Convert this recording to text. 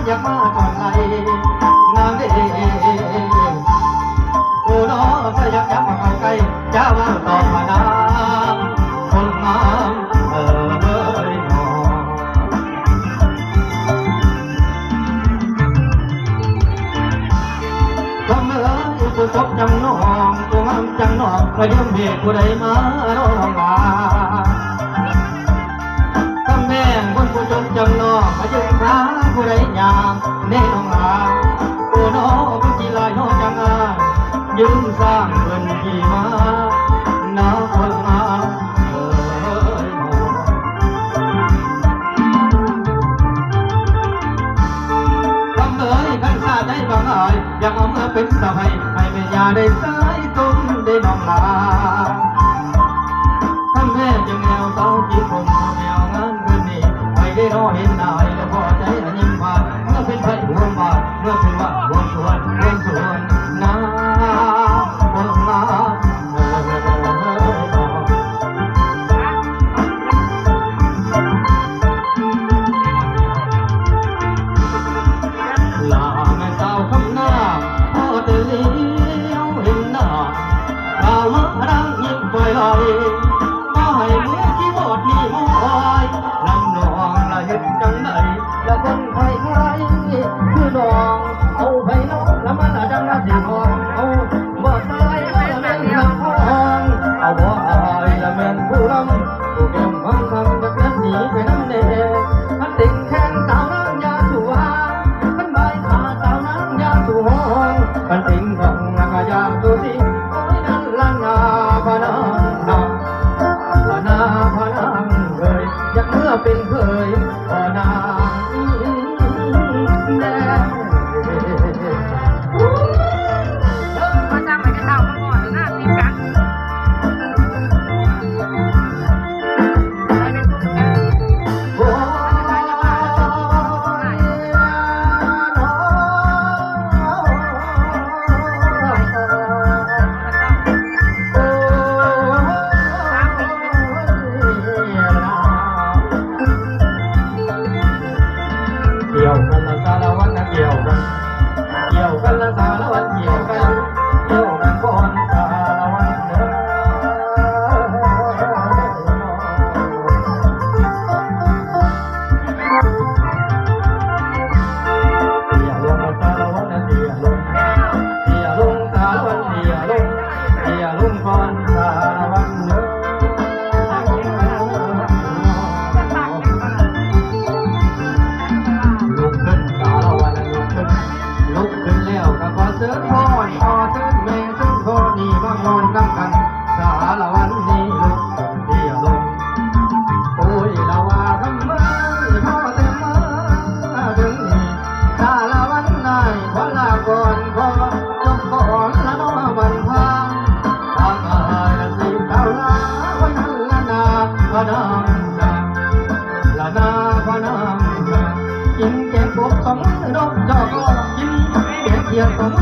ຢາກມາຕອນໃດນາງເດ ໂອ້ເນາະ ໃຜຢາກຈະມາເຂົ້າໃກ້ ຈະມາຕອບມານາງຄົນງາມເອີຍເນາະ. ຄຳເອີຍ ຜູ້ຈົບຈັ່ງນ້ອງ ຜູ້ງາມຈັ່ງນ້ອງ ມາຢືມເບກຜູ້ໃດມານ້ອງຫຼ້າ. ຄຳແພງຄົນຜູ້ຈົນຈັ່ງນ້ອງ ມາຢືມຂາຜູ້ໃດຍ່າງແດ່ນ້ອງຫຼ້າ. ໂອ້ເນາະ ຄືຂີ້ຫຼາຍເນາະຈັ່ງອ້າຍ ຢືມຊ້າງເພິ່ນຂີ່ມານາຄົນງາມເອີຍເນາະ. ຄຳເອີຍ ຄັນສາໃຈບາງອ້າຍ ຢາກເອົາເມືອເປັນສະໃພ້ ໃຫ້ແມ່ຍ່າໄດ້ສາຍສົມເດນ້ອງຫຼ້າ. ຄຳແພງຈັ່ງແນວສາວຈີນຜົມ ຜູ້ແນວງາມຄືນນີ້ ໃຜໄດ້ລໍເຫັນໜ້າ ແລ້ວພໍໃຈອະຍິ້ມບານ ເມື່ອເປັນໄພຮ່ວມບ້ານ ເມື່ອເປັນວ່າຮ່ວມສວນ ຮ່ວມສວນນາຄົນງາມ. ລາແມ່ສາວຄຳນາງ ພໍແຕ່ຫຼຽວເຫັນໜ້າ ສາວມານາງຍິ້ມໄປໄຫຼ ມາໃຫ້ເມືອຂີ້ວອດນີ້ມອຍ ນຳນ້ອງລະເຮັດຈັ່ງໃດ ລະຄົນໄທໄທ ຄືນ້ອງ ເອົາໃຜນ້ອງລະມາລະຈັງລະຊິຮອດ ເອົາບໍ່ຕາຍລະແມ່ນນັກຮ້ອງ ເອົາບໍ່ອາຍລະແມ່ນຜູ້ລຳ ຜູ້ແກ້ມຄຳຄຳ ຈັກແມ່ນໜີໄປນຳແດ່ ຄັນເຕັງແຂ້ງສາວນາງຢ່າສູ່ວ່າ ຄັນບາຍຂາສາວນາງຢ່າສູ່ຮ້ອງ ຄັນເຕັງຂ້ອງລະກະຢ່າສູ່ຕິ ໂອ້ຍນັ້ນລະນາພະນາງນາ ລະນາພະນາງເອີຍ ຢາກເມືອເປັນເຂີຍພໍ່ນາງແດ່. ມາສ້າງໄປແຕ່ເຊົ້າມາກ່ອນໜ້າຕິດກັນ. ກ່ຽວກັນລະສາລະວັນນະ ກ່ຽວກັນ ກ່ຽວກັນລະສາລະວັນ ກ່ຽວກັນ ກ່ຽວກັນກ່ອນສາລະວັນເອີຍ. ເຕ້ຍລົງສາລະວັນ ເຕ້ຍລົງ ເຕ້ຍລົງສາລະວັນ ເຕ້ຍລົງ ເຕ້ຍລົງກ່ອນສາລະວັນເອີຍ. ລຸກຂຶ້ນສາລະວັນ ລຸກຂຶ້ນ ລຸກຂຶ້ນແລ້ວກໍຂໍເຊີນພອນ ຂໍເຊີນແມ່ເຊີນພໍ່ນີ້ມາມ່ວນນຳກັນ ສາລະວັນນີ້ລຸກຂຶ້ນເຕ້ຍລົງ. ໂອ້ຍ ລະວ່າທຳໄມພໍແຕ່ມາເຖິງນີ້ ສາລະວັນນາຍຂໍລາກ່ອນ ຂໍຈົບກ່ອນລະເນາະບັນພາ ທາງອ້າຍລະຊິກ່າວລາໄວ້ນັ້ນລະນາພະນາງນາ ລະນາພະນາງນາ ກິນແກງກົບສອງມື້ນົກຈອກກໍກິນ ແກງຂຽດສອງ